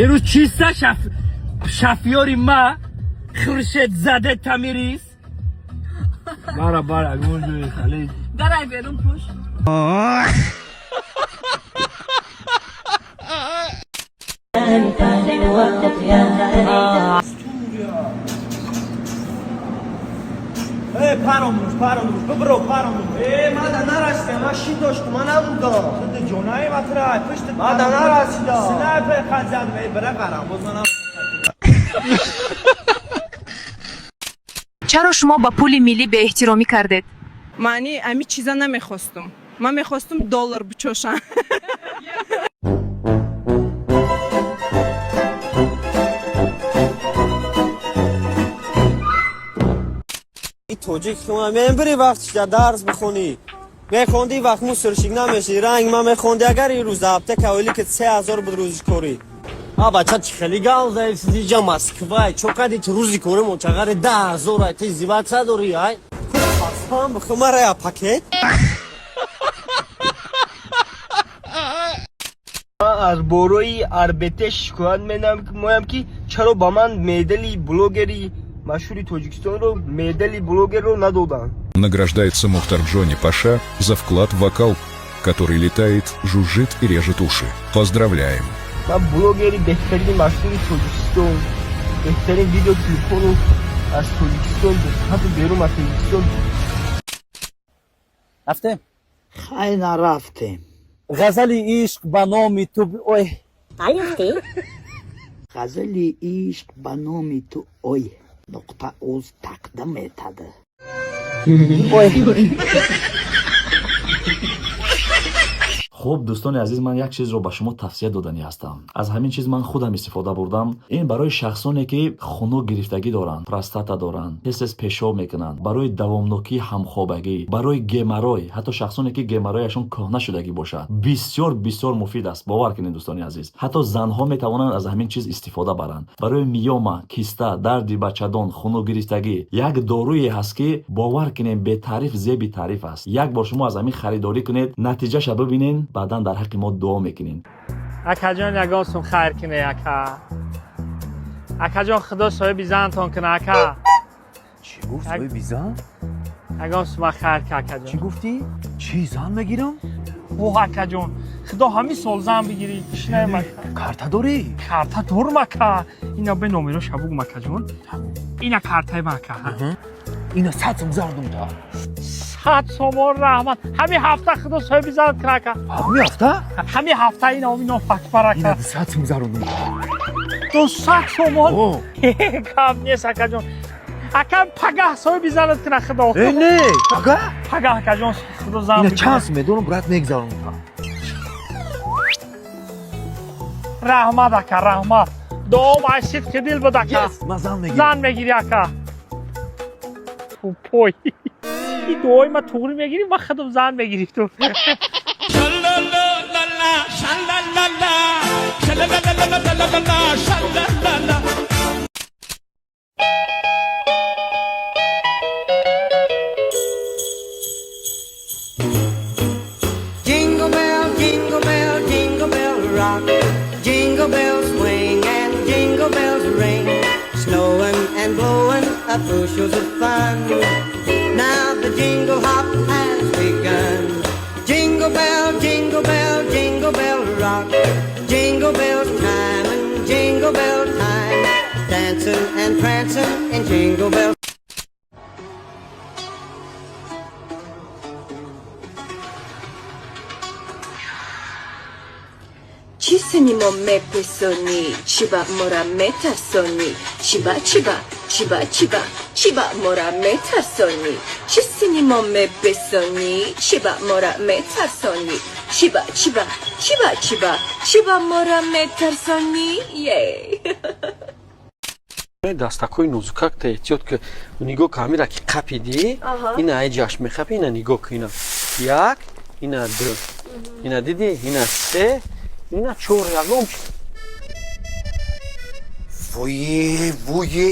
Ирӯз чиста шафёри ма Хуршед заде Тамирис. Бара бара гунҷои халид. Дарай берун пуш. Паромуш, паромуш, бибро паромуш. Э, ман да нарасидам, ман ши доштум, ман набудам. Худи ҷонаи матра, пушти ман да нарасидам. Снайпер хат задам, э, бира қарам, боз манам. Чаро шумо ба пули миллӣ беэҳтиромӣ кардед? Маъни ами чиза намехостум. Ман мехостум доллар бичошам. Тоҷик мембири вақт дар дарс бихонӣ. Мехондӣ вақт мусорщик намешӣ. Ранг ма мехондӣ агар ин рӯз аптека оили ки 3000 буд рӯзи корӣ. А бача чӣ хеле гал заиф ҷа Москва чо кади ту рӯзи кори мо чагари 10 000 ай ти зиватса дорӣ ай. Қасам бихӯ я пакет. Ман аз борои РБТ шикоят менамоям, ки чаро ба ман медали блогери машҳури Тоҷикистонро, медали блогерро надоданд. Награждается Мухтар Джонни Паша за вклад в вокал, который летает, жужжит и режет уши. Поздравляем! Ман блогери беҳтарини машҳури Тоҷикистон, беҳтарин видеоклипҳоро аз Тоҷикистон, ҳатто берун аз Тоҷикистон. Рафтем. Хай, нарафтем. Ғазали ишқ ба номи ту ой. Ғазали ишқ ба номи ту ой нуқта уз тақдим етadi. Ой. Хуб, дӯстони азиз, ман як чизро ба шумо тавсия доданӣ ҳастам. Аз ҳамин чиз ман худам истифода бурдам. Ин барои шахсоне, ки хунук гирифтагӣ доранд, простата доранд, тез тез пешоб мекунанд, барои давомнокии ҳамхобагӣ, барои геморрой, ҳатто шахсоне, ки геморрояшон кӯҳна шудагӣ бошад, бисёр бисёр муфид аст. Бовар кунед, дӯстони азиз, ҳатто занҳо метавонанд аз ҳамин чиз истифода баранд. Барои миёма, киста, дарди бачадон, хунук гирифтагӣ як доруе ҳаст, ки бовар кунем, бетаъриф зеби таъриф аст. Як бор шумо аз ҳамин харидорӣ кунед, натиҷаша бибинед, баъдан дар ҳаққи мо дуо мекунед. Акаҷон, ягон сум хайр кине, ака. Акаҷон, худо соҳиби зантон кина, ака. Чӣ гуфт, соҳиби зан? Ягон сума хайр ка, акаҷон. Чӣ гуфтӣ? Чӣ зан мегирам? Оҳ, акаҷон, худо ҳамин сол зан бигирӣ. Кишнаем, ака. Карта дорӣ? Карта дорум, ака. Ина бе номеро шабугум, акаҷон. Ина картаи ма, ака. Ина 100 сум зардум та. 100 сомон, раҳмат. Ҳамин ҳафта худо соҳиби занат кина, ака. Ҳамин ҳафта? Ҳамин ҳафта ина омино факбар, ака. Ина 200 сум зардум. 200 сомон гап нест, акаҷон. Ака, пагаҳ соҳиби занат кина худо. Э, не, пагаҳ? Пагаҳ, акаҷон, худо зан. Ина чанд сум медонам, брат, мегзаронам та. Раҳмат, ака, раҳмат. Дуом аз сидқи дил буд, ака. Ман зан мегирам. Зан мегирӣ, ака. Пой, ин дуои ма туғри мегирӣ, ма худам зан мегирифтум. Jingle bell, jingle bell, jingle bell rock. Jingle bells swing and jingle bells ring. Snowing and blowing up bushels of fun. Now the jingle hop has begun. Jingle bell, jingle bell, jingle bell rock. Jingle bells time and jingle bell time. Dancing and prancing in jingle bell. Чӣ сини мо меписонӣ? Чиба мора метарсонӣ? Чиба, чиба, чиба, чиба, чиба мора метарсонӣ? Чӣ сини мо меписонӣ? Чиба мора метарсонӣ? Чиба, чиба, чиба, чиба, чиба мора метарсонӣ? Ей. Дастакҳои нозукак та эҳтиёт ки, нигоҳ ка, ҳамира ки қапидӣ, ина ай ҷашм мехапи, ина нигоҳ ку, ина як, ина ду, ина дидӣ, ина се, ина чор, ягон. Вуе, вуе,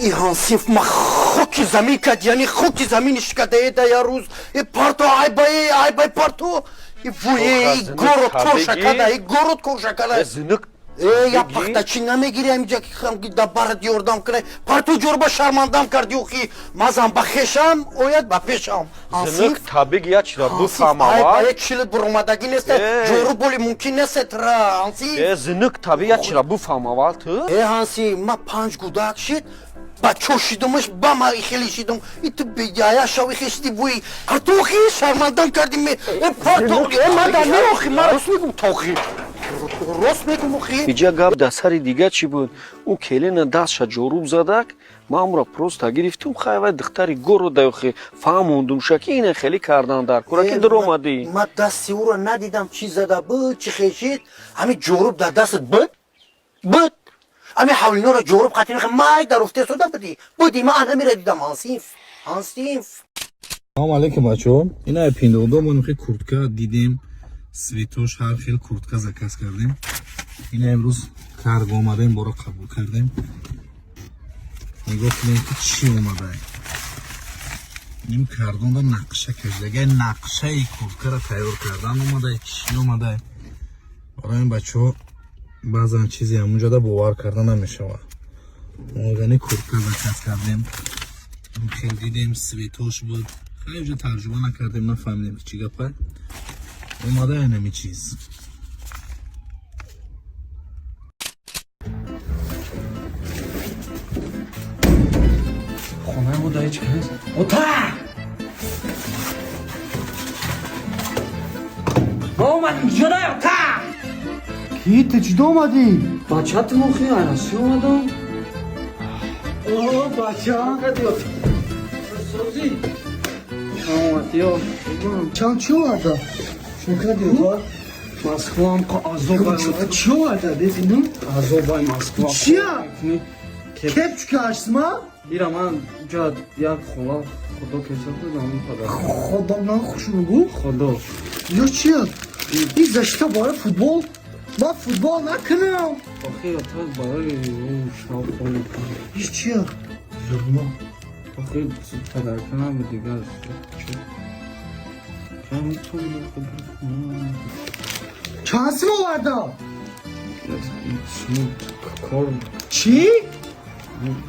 и ҳансиф ма хоки замин кад, яъне хоки заминиш кадаеда я рӯз. И парто, айбае, айбай парто. И вуе, и город корша када, и город корша када. Зинук. Э, я пахтачи намегири ҳамиҷа ки да барат ёрдам кунай. Парту ҷорба шармандам карди охи. Мазам ба хешам, ояд ба пешам. Зинак табиг я чира буфаҳмава. Ба як чилит буромадагӣ нест, ҷору боли мумкин нест тра, ҳанси. Э, зинак табиг я чира буфаҳмава ту. Э, ҳанси, ма панҷ гудак шид, ба чо шидумаш, ба ма хеле шидум. И ту беяя шави хешиди вуи. Артохи шармандам карди ме. Э, парту, э, ма да не охи, ма рост мегум тохи. Рост мегум охи. Иҷа гап дар сари дига чӣ буд? Ӯ келина дастша ҷоруб задак, ман амро просто гирифтум, хай вай духтари горро даёхи фаҳмондумша ки ина хеле кардан дар кора ки дуромадӣ. Ма дасти ӯро надидам, чӣ зада буд, чӣ хешид. Ҳамин ҷоруб дар дастат буд? Буд. Ҳамин ҳавлиноро ҷоруб қатӣ май дар уфте сода будӣ. Будӣ, ман ҳаминро дидам, ҳансиф. Ҳансиф. Салом алейкум, бачаҳо. Ина пиндодо мо хел куртка дидем. Цветош ҳар хел куртка заказ кардем. Ина имрӯз карго омадем, боро қабул кардем. Нигоҳ кунем ки чӣ омада. Ин кардонда нақша кашидага, нақшаи курткаро тайёр кардан омада, чӣ омада. Барои ин бачаҳо баъзан чизе ҳамунҷода бовар карда намешавад. Органи куртка заказ кардем. Хел дидем, цветош буд. Хеле уҷа тарҷума накардем, нафаҳмидем ки чӣ гапа. Омада инами чиз. Хонаи мо дар ҳеҷ кас. Ота! Ма омадем ҷода, ота! Ки ту чӣ омадӣ? Бачатум охи, айнаси омадам. О, бача. Созӣ. Омадиё. Чанд чӣ оварда? Москваам азобай. Чӣ оварда? Бибинам. Азобай Москва. Чия? Кепчика ашсма? Ира ман ҷа як хола худо кеса буд, ҳамон падар. Худо ман хушругу? Худо. Ё чия? И защита барои футбол? Ман футбол накунам. Охи, ата барои шав хона. Иш чия? Зурно. Охи, падарка набуд дигар. Чанд сим овардам? Кор. Чӣ?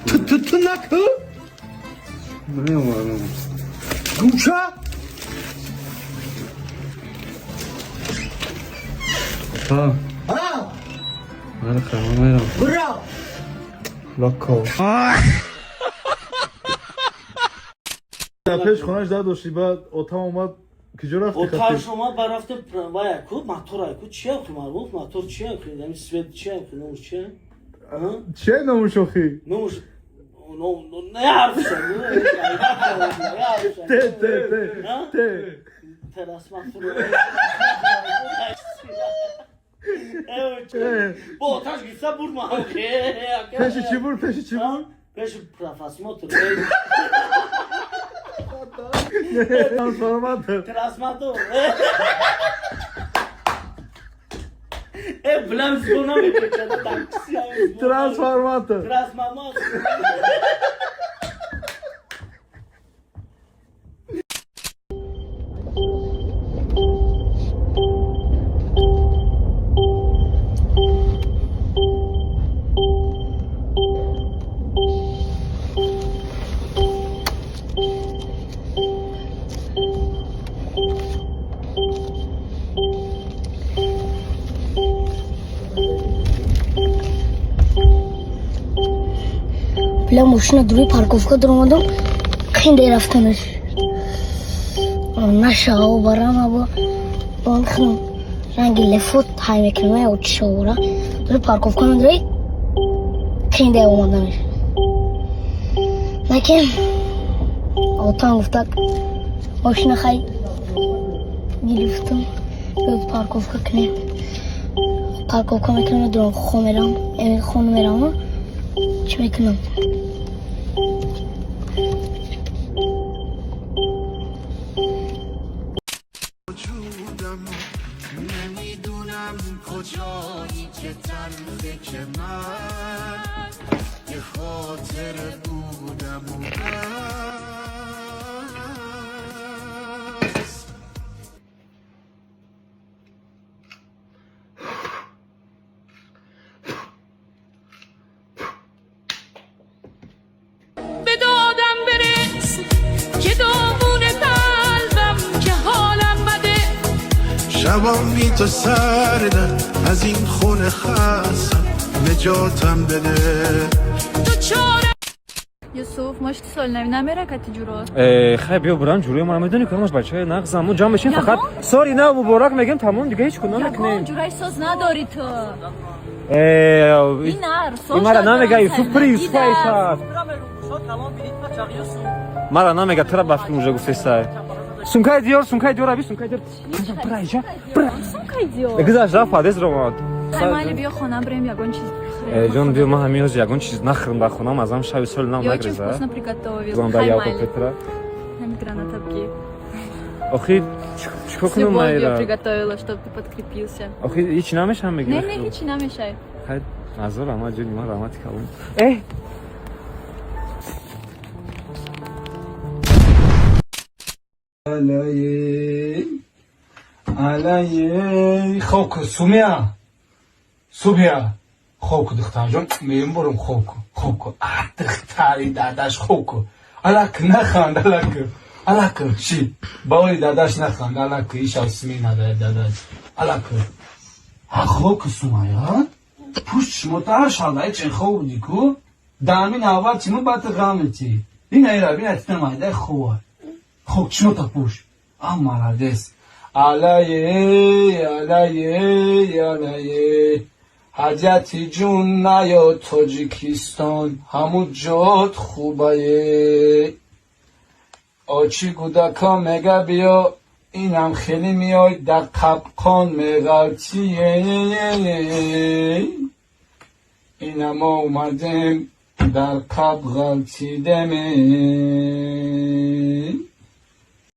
Ту ту накун? Намеовардам. Гӯша? Ата. А? Ман хама мерам. Бирав. Лако. Дар пеш хонаш дар дошти, баъд отам омад, куҷо рафти? Оташ омад, ба рафтем вая ку мотор ку чия ку марбут мотор чия ку ами свет чия ку номуш чия? Чия номуш охи? Номуш не ҳарфша. Те те те те Трансформатор. Бо оташ гирифта бур ма. Пеши чӣ бур? Пеши чӣ бур? Пеши профосмотр. Трансформатор. Трансформатор. Э, блам зона мепечада такси. Трансформатор. Трансформатор. Бля, мошина дури парковка дуромадам, қинде рафтанаш. Нашао барам або он хун ранги лефот ҳай мекунам, ё чишовора. Дури парковка надури қинде омаданаш. Лекин отам гуфтак мошина хай гирифтам, биё парковка кунем. Парковка мекунам, дурам хо мерам, хона мерам, чӣ мекунам? نمیدونم کجایی که تلخه که من یه خاطر بودم و بس. شبام بی تو سردن، از این خونه خستم، نجاتم بده. Юсуф, может, сол нави намера кати ҷуро? Хай, биё бурам, ҷурои мара медонӣ, кадомаш бачаи нағзам. Мо ҷамъ мешем, фақат соли нав муборак мегем, тамом, дига ҳеҷ куна Ягон накунем. ҷураи соз надорӣ ту. Ин нар, соз Ин мара надорам, намега, Юсуф, пири Юсуф надидам. айсад. Мара намега, тура ба фикр уже гуфтесай. Сумкаи Диор, сумкаи Диор, аби сумкаи Диор. Пира иҷа, пира. Сумкаи Диор. Гузашт, рафт, подъезд ромад. Хай, майли, биё хона бирем, ягон чиз бихӯрем. Ҷон, биё, ман ҳамин ҳозир ягон чиз нахӯрам дар хонам, аз ҳам шаби соли нав Я очень нагреза. вкусно приготовил. Зонда Хай, ялто майли. Петра. Ҳами граната бги. Охи, чикор С кунам любовью майра? приготовила, чтобы ты подкрепился. Охи, ҳеч намешам меги? Не, не, ҳичи намешай. Хай, азор раҳмат, ҷони ман, раҳмати калон. Алай, алай, хоб ку, Сумия, Сумия, хоб ку, духтарҷон, мебурам, хоб ку, хоб ку, а духтари дадаш, хоб ку, алак наханд, алак, алак, ши, баои дадаш наханд, алак, иша сми надояд дадаш, алак, а хоб ку, Сумая, пушт шумо тара шалдай, чен хоб буди ку, дами навбат чиму бат ғамети, ина ира бина тина майдай хова, хоб чимо та пуш, а молодец. Алае, алае, алае. Ҳаҷати ҷун наё Тоҷикистон, ҳамун ҷот хубае. Очи кӯдако мега биё, инам хеле меой, дар қапқон меғалтие. Ина мо омадем, дар қап ғалтидеме.